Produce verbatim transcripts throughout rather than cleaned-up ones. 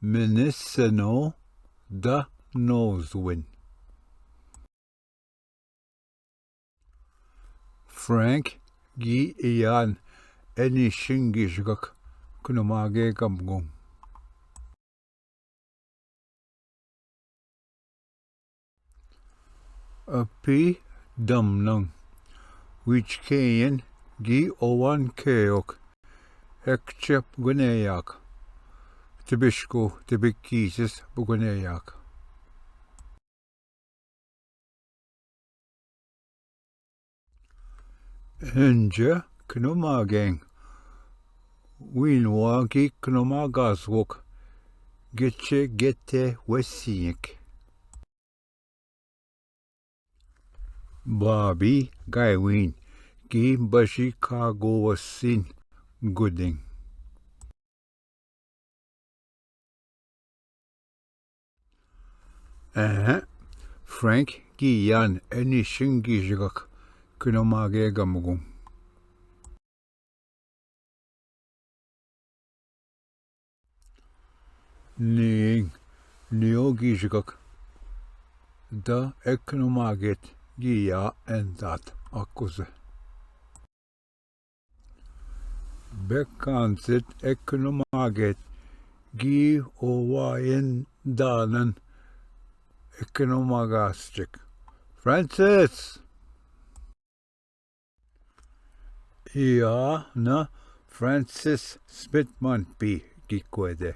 Menisseno da Nozwin. Frank gi ian eni shingi shigak kunumage gamgung. Api damnang wich keyen gi owan keok ekchep guneyak tibishku tibikisis buguneyak. Enje knumageng winwa gi knumagaswok geche gete wesiyek. Babi gaiwin gi bashi kago wasin guding. Eh, Frank gi yan eni shingi shigak kunumage gamgung. Ning nio gi shigak da eknumaget gi ya endat akuze. Bekansit eknumaget gi owa en danan eknumagastik. Francis! Ia na Francis Spitman pi gi kwede.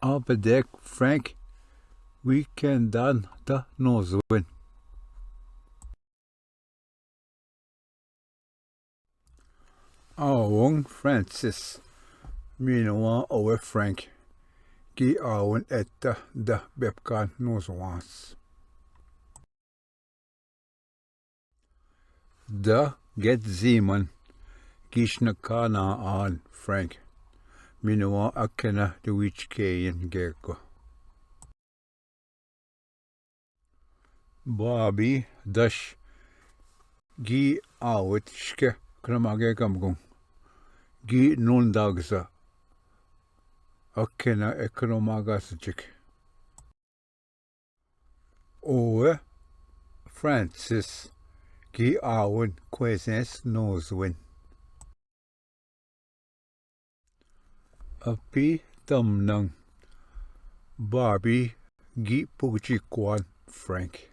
Abedek Frank weekendan da Nozwin. Awong Francis minwa owe Frank gi awon etta da bepkan nozwans. Da get ziman gishna kana an Frank minwa akena de wich keyen gego. Babi dash gi awet shke kramage kamgung gi nun dagza akena ekromaga sachik. Owe Francis gi awen kwezens nozwen. Api tamnang babi gi pugchi kwan Frank.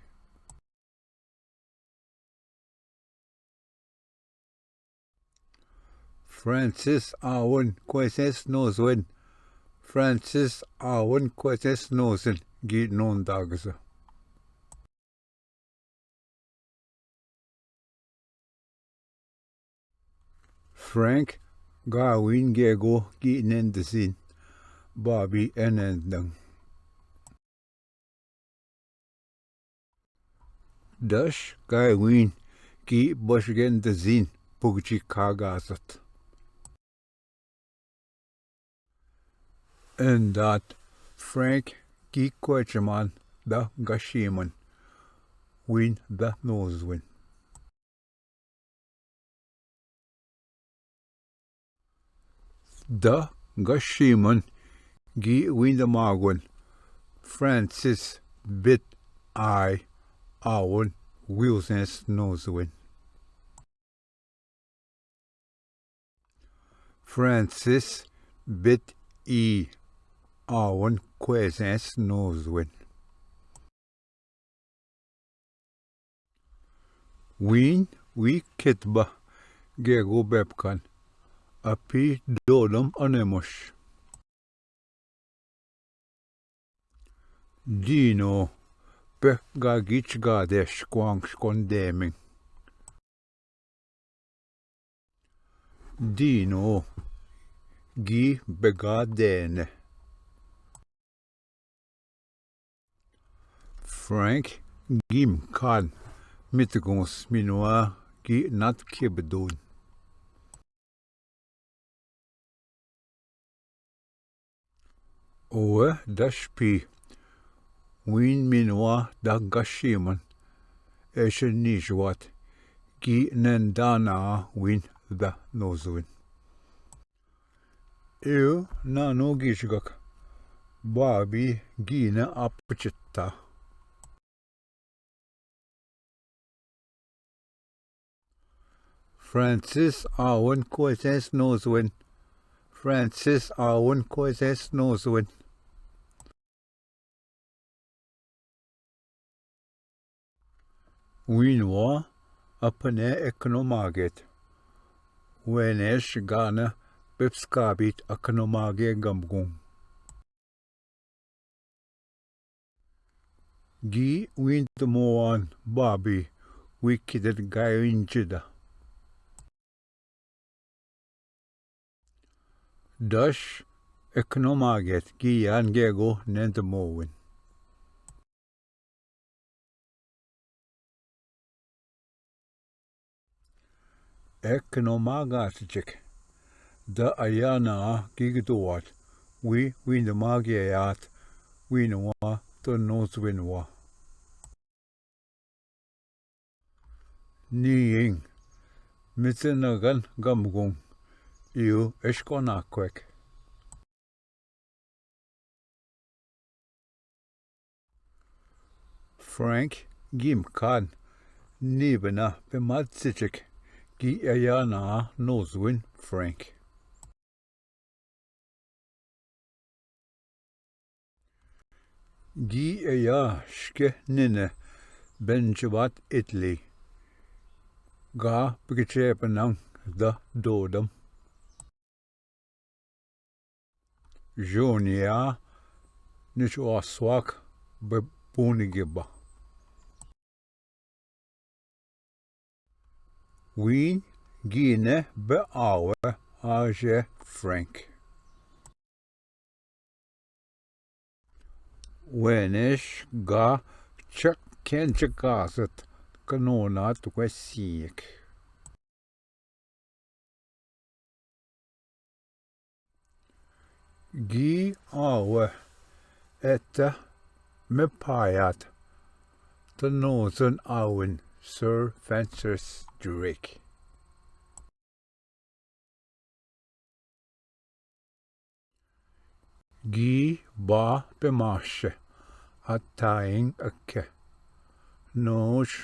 Francis awen kwezens nozwen. Francis awen kwezens nozwen gi non dagza. Frank gawin gego gi nendezin babi enendang. Dash gawin gi bashgen dezin pugchi kagazat. Endat Frank gi kwachman da gashiman win da nozwin. Da gashiman gi win da magwen Francis bit ai awen wilsens nozwin. Francis bit i awen kwezens nozwen. Win wi ketba gego bepkan api dodom anemosh. Dino pe gagich gadesh kwang shkondeming. Dino gi begadene. Frank gim kan mitgons minwa gi nat kibdun. Owe dashpi win minwa da gashiman eshe nishwat gi nendana win da nozwin. एव नानो गीजगक, भाभी गी ने आपचित्ता। फ्रांसिस आवन कोसेंस नोजवन। फ्रांसिस आवन कोसेंस नोजवन। वीनवा अपने एकनो मागेत। वेनेश गान पेप्सकाबित अकनो मागे गमगुं। गी वींत मोवान भाभी वी किदत गाय इंचिदा। दश एकनो मागेत गी यान गेगो नेंद मोविन। एकनो मागात चिक। द अयाना गिगदोवात वी विंद मागियात विनवा तो नोजविनवा। नीइंग मिचनगन गमगुंग इव एशकोना क्वेक। फ्रैंक गिमकान नीबना पे मात्सिचिक गी अयाना नोजविन फ्रैंक। गी अया श्के निने बेंचबात इटली गा पिकचे पनंग द डोडम। जोनिया निचो आस्वाक बबून गिबा। वीन गीने बे आवे आजे फ्रैंक। वेनेश गा चक खेंच कासत कनोना तुके सीख। गी आवे एत में पायात तो नोजन आविन सर फ्रांसिस ड्रेक। गी बा पे माश अताइंग अक्के नोज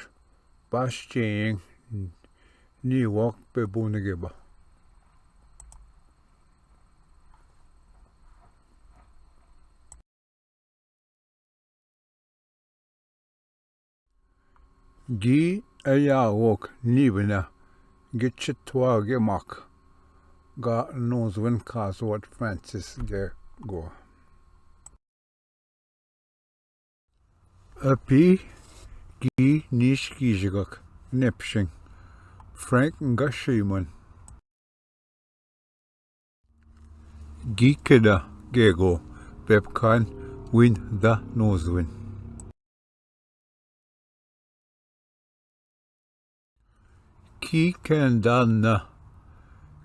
पास्टिंग नीवक पे बुन गिबा। गी अयावोक नीबना गिचित्वा गे माक गा नोजवन काजवट फ्रांसिस गे गो। अपी गी नीश की जगक नेपशिंग फ्रैंक गा श्रीमन। गी केडा गेगो पेपकान विन दा नोजविन। की केंदा न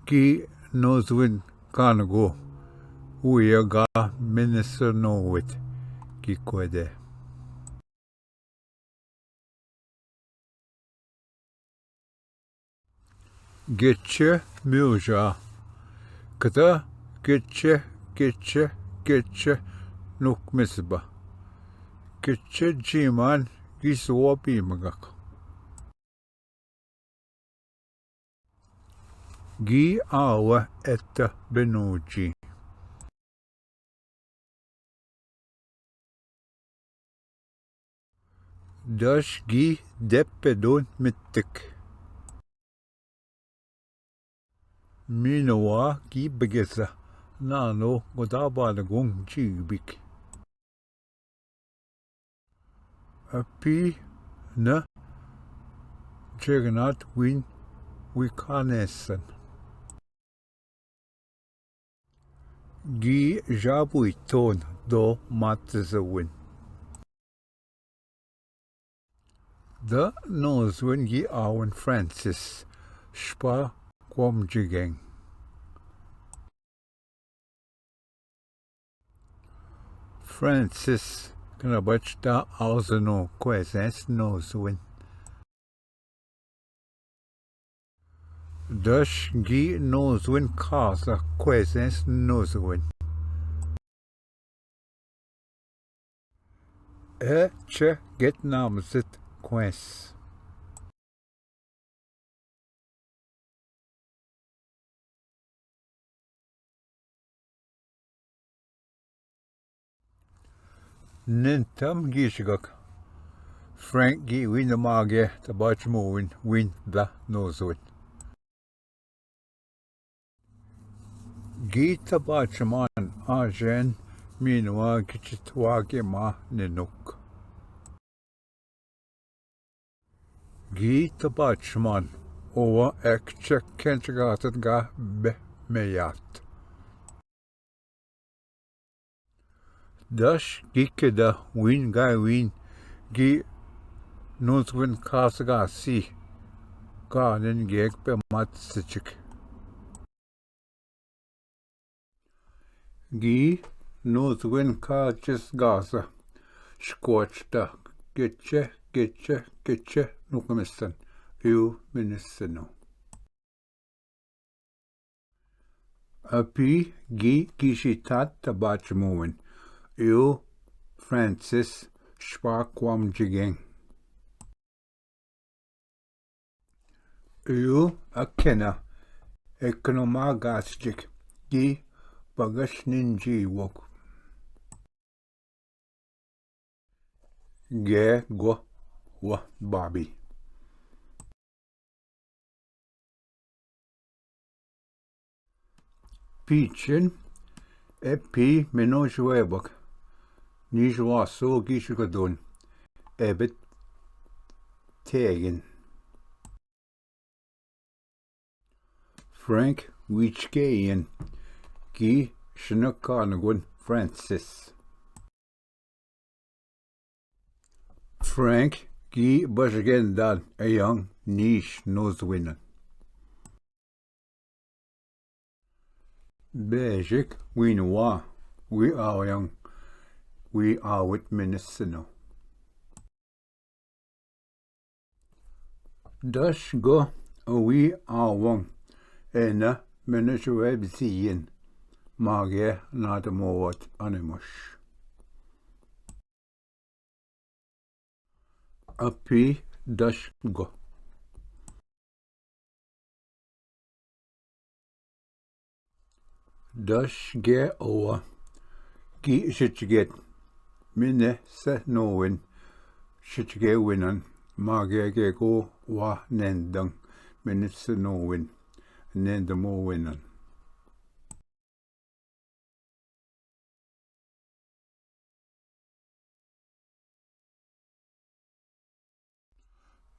की नोजविन कानगो उयगा मिनिस्टर नोवित की कोयदे। गिच्चे म्यूजा कदा गिच्चे गिच्चे गिच्चे नुक मिसबा। गिच्चे जीमान गिसवा पीमगक। गी आवा एत्ता बेनोजी। दश गी देप्पे दोन मित्तिक। मीनवा गी बगेसा नानो गोदाबान गुंग जीबिक। अपी न जगनाथ विन विखानेसन। गी जाबुई तोन दो मात जविन। द नोजविन गी आवन फ्रांसिस शपा क्वम जिगेंग। फ्रांसिस कना बचता आउजनो क्वेजेंस नोजविन। दश गी नोजविन खासा क्वेसेंस नोजविन। ए चे गेट नाम जित क्वेंस। निंतम गीशगक। फ्रैंक गी विन मागे तबाच मोविन विन द नोजविन। गी तबाच मान आजेन मीनवा गिचित वागे मा निनुक। गी तबाच मान ओवा एक चेक केंच गातत गा बे मेयात। दश गी केदा विन गाय विन गी नोजविन खास गासी गानिन गेक पे मत सिचिक। गी नोजविन खाचिस गास शकोचता गेचे गेचे गेचे नुकमिस्तन यू मिनिस्सनो। अपी गी गिशी तात तबाच मोविन यू फ्रांसिस शपा क्वाम जिगेंग। यू अखेना एकनो मा गासजिक गी पगस निंजी वोक। गे गो व बाबी। पीछेन ए पी मेनोज वेबक निजवासो गिशगदोन एबेत तेगिन। फ्रैंक विचकेयन की शनकानगुन फ्रांसिस। फ्रैंक की बशगेंदान अयंग नीश नोजविनन। बेजिक विनवा वी आवयंग वी आवत मिनिस्सनो। दश गो वी आवंग एन मेनशवेब जियन मागे नात मोवत अनेमुश। अपी दश गो। दश गे ओवा की शिचगेत मिने से नोविन शिचगे विनन मागे गे गो वा नेंदंग मिनिस नोविन नेंदमो विनन।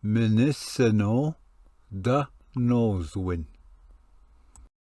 मिनिस नो द नोज विन।